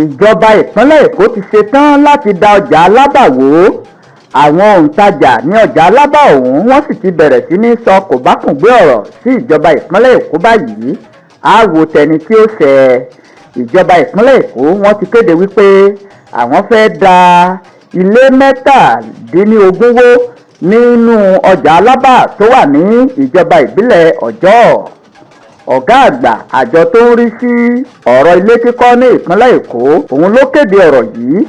Ìjọba ìpínlẹ̀ Èkó ti ṣetán láti da ọjà Alábà wó. Àwọn òǹtajà ní ọjà Alábà ọ̀hún, wọ́n sì ti bẹ̀rẹ̀ sí ní sọ kòbákùngbé ọ̀rọ̀ sí ìjọba ìpínlẹ̀ Èkó báyìí. Àwo tẹni tí ó ṣẹ. Ìjọba ìpínlẹ̀ Èkó, wọ́n ti kéde wípé àwọn fẹ́ẹ́ da ilé 17 wó nínú ọjà Alábà tó wà ní ìjọba ìbílẹ̀ Ọjọ́. Ọ̀gá àgbà àjọ tó ń rí sí ọ̀rọ̀ ilé kíkọ́ ní ìpínlẹ̀ Èkó, òun ló kéde ọ̀rọ̀ yìí,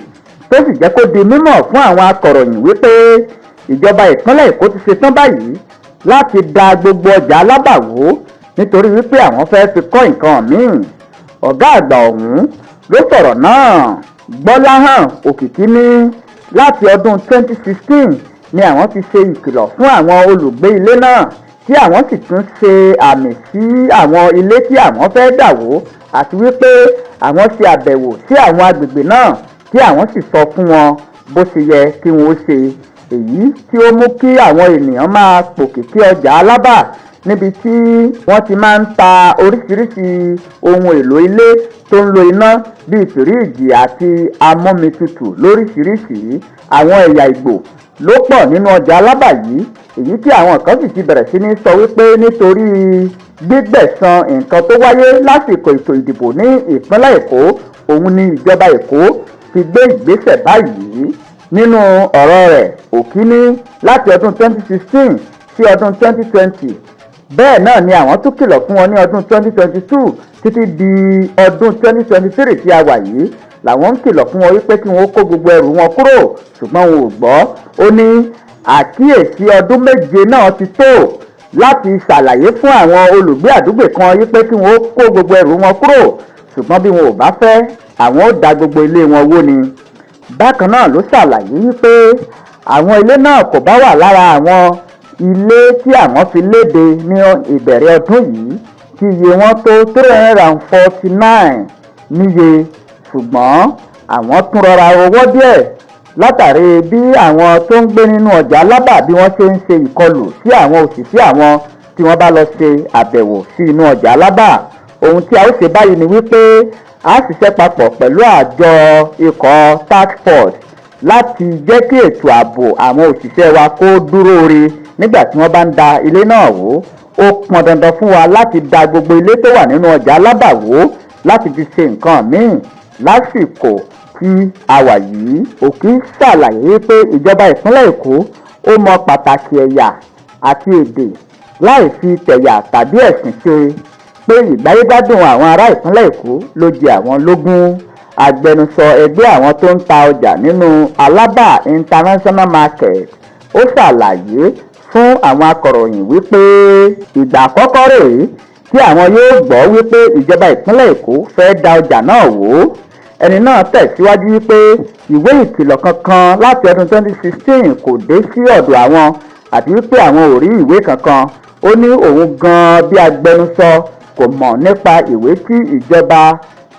tó sì jẹ́ kó di mímọ̀ fún àwọn akọ̀ròyìn wípé ìjọba ìpínlẹ̀ Èkó ti ṣetán báyìí láti da gbogbo ọjà Alábà wó nítorí wípé àwọn fẹ́ẹ́ fi kọ́ nǹkan míì. Ọ̀gá àgbà ọ̀hún ló sọ̀rọ̀ náà. Gbọ́láhàn Òkìkí ní láti ọdún 2016 ni àwọn ti ṣe ìkìlọ̀ fún àwọn olùgbé ilé náà, tí àwọn sì tún ṣe àmì sí àwọn ilé tí àwọn fẹ́ẹ́ dà wó, àti wípé àwọn ṣe àbẹ̀wò sí àwọn agbègbè náà, tí àwọn sì sọ fún wọn bó ṣe yẹ kí wọ́n ṣe, èyí tí ó mú kí àwọn ènìyàn máa pòkìkí ọjà Alábà, níbi tí wọ́n ti máa ń ta oríṣiríṣi ohun èlò ilé tó ń lo iná bíi fíríìjì àti amómitutù lóríṣiríṣi. Àwọn ẹ̀yà Ìgbò ló pọ̀ nínú ọjà Alábà yìí, èyí tí àwọn kan sì ti bẹ̀rẹ̀ sí ní sọ wípé nítorí gbígbẹ̀san nǹkan tó wáyé lásìkò ètò ìdìbò ní ìpínlẹ̀ Èkó, òun ni ìjọba Èkó fi gbé ìgbésẹ̀ báyìí. Nínú ọ̀rọ̀ rẹ̀, Òkíní láti ọdún 2016 sí ọdún 2020, bẹ́ẹ̀ náà ni àwọn tún kìlọ̀ fún wọn ní ọdún 2022 títí di ọdún 2023 tí a wà yìí làwọn ń kìlọ̀ fún wọn wípé kí wọ́n kó gbogbo ẹrù wọn kúrò, ṣùgbọ́n wọn ò gbọ́. Ó ní àkíyèsí ọdún 7 náà ti tó láti ṣàlàyé fún àwọn olùgbé àdúgbò kan wípé kí wọ́n kó gbogbo ẹrù wọn kúrò, ṣùgbọ́n bí wọn ò bá fẹ́, àwọn ó da gbogbo ilé wọn wó ni. Bákan náà ló ṣàlàyé wípé àwọn ilé náà kò bá wà lára àwọn ilé tí àwọn fi léde ní ìbẹ̀rẹ̀ ọdún yìí, tí iye wọn tó 349 níye, ṣùgbọ́n àwọn tún rọra owó díẹ̀ látàrí bí àwọn tó ń gbé nínú ọjà Alábà bí wọ́n ṣe ń ṣe ìkọlù sí àwọn òṣìṣẹ́ àwọn tí wọ́n bá lọ ṣe àbẹ̀wò sí inú ọjà Alábà. Ohun tí a ó ṣe báyìí ni wípé a ṣiṣẹ́ papọ̀ pẹ̀lú àjọ ikọ̀ task force láti jẹ́ kí ètò ààbò àwọn òṣìṣẹ́ wa kó dúró re nígbà tí wọ́n bá ń da ilé náà wó. Ó pọn dandan fún wa láti da gbogbo ilé tó wà nínú ọjà Alábà wó láti fi ṣe nǹkan míì lásìkò tí a wà yìí. Òkì ṣàlàyé pé ìjọba ìpínlẹ̀ Èkó ó mọ pàtàkì ẹ̀yà àti èdè láì fi tẹ̀yà tàbí ẹ̀sìn ṣe, pé ìgbáyégbádùn àwọn ará ìpínlẹ̀ Èkó ló jẹ àwọn lógún. Agbẹnusọ ẹgbẹ́ àwọn tó ń ta ọjà nínú Alábà International Market, ó ṣàlàyé fún àwọn akọ̀ròyìn wípé ìgbà àkọ́kọ́ rèé tí àwọn yóò gbọ́ wípé ìjọba ìpínlẹ̀ Èkó fẹ́ẹ́ da ọjà náà wó. Ẹni náà tẹ̀síwájú wípé ìwé ìkìlọ̀ kankan láti ọdún 2016 kò dé sí ọ̀dọ̀ àwọn, àti wípé àwọn ò rí ìwé kankan. Ó ní òun gan-an bí agbẹnusọ kò mọ̀ nípa ìwé tí ìjọba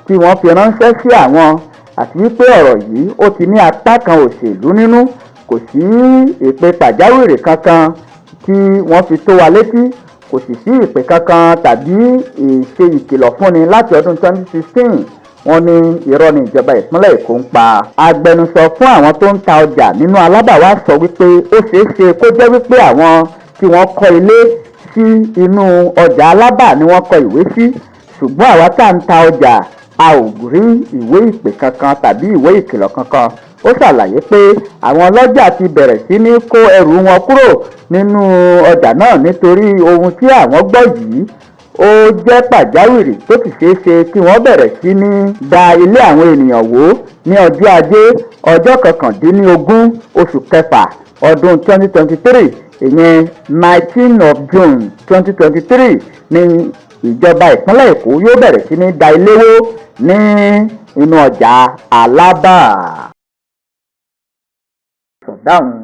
tí wọ́n fi ránṣẹ́ sí àwọn, àti wípé ọ̀rọ̀ yìí ó ti ní apá kan òṣèlú nínú. Kò sí ìpè pàjáwìrì kankan tí wọ́n fi tó wa létí, kò sì sí ìpè kankan tàbí ìṣe ìkìlọ̀ fúnni láti ọdún 2016. Wọ́n ní irọ́ ni ìjọba ìpínlẹ̀ Èkó ń pa. Agbẹnusọ fún àwọn tó ń ta ọjà nínú Alábà wá sọ wípé ó ṣeé ṣe kó jẹ́ wípé àwọn tí wọ́n kọ́ ilé sí inú ọjà Alábà ni wọ́n kọ ìwé sí, ṣùgbọ́n àwa tá à ń ta ọjà, a ò rí ìwé ìpè kankan tàbí ìwé ìkìlọ̀ kankan. Ó ṣàlàyé pé àwọn ọlọ́jà ti bẹ̀rẹ̀ sí ní kó ẹrù wọn kúrò nínú ọjà náà nítorí ohun tí àwọn gbọ́ yìí ó jẹ́ pàjáwìrì, tó sì ṣeé ṣe kí wọ́n bẹ̀rẹ̀ sí ní da ilé àwọn ènìyàn wó ní ọjọ́ Ajé, ọjọ́ 19 oṣù kẹfà ọdún 2023, ìyẹn 19 of June 2023, ní ìjọba ìpínlẹ̀ Èkó yóò bẹ̀rẹ̀ sí ní da ilé wó ní inú ọjà Alábà. Sọ̀dáhùn.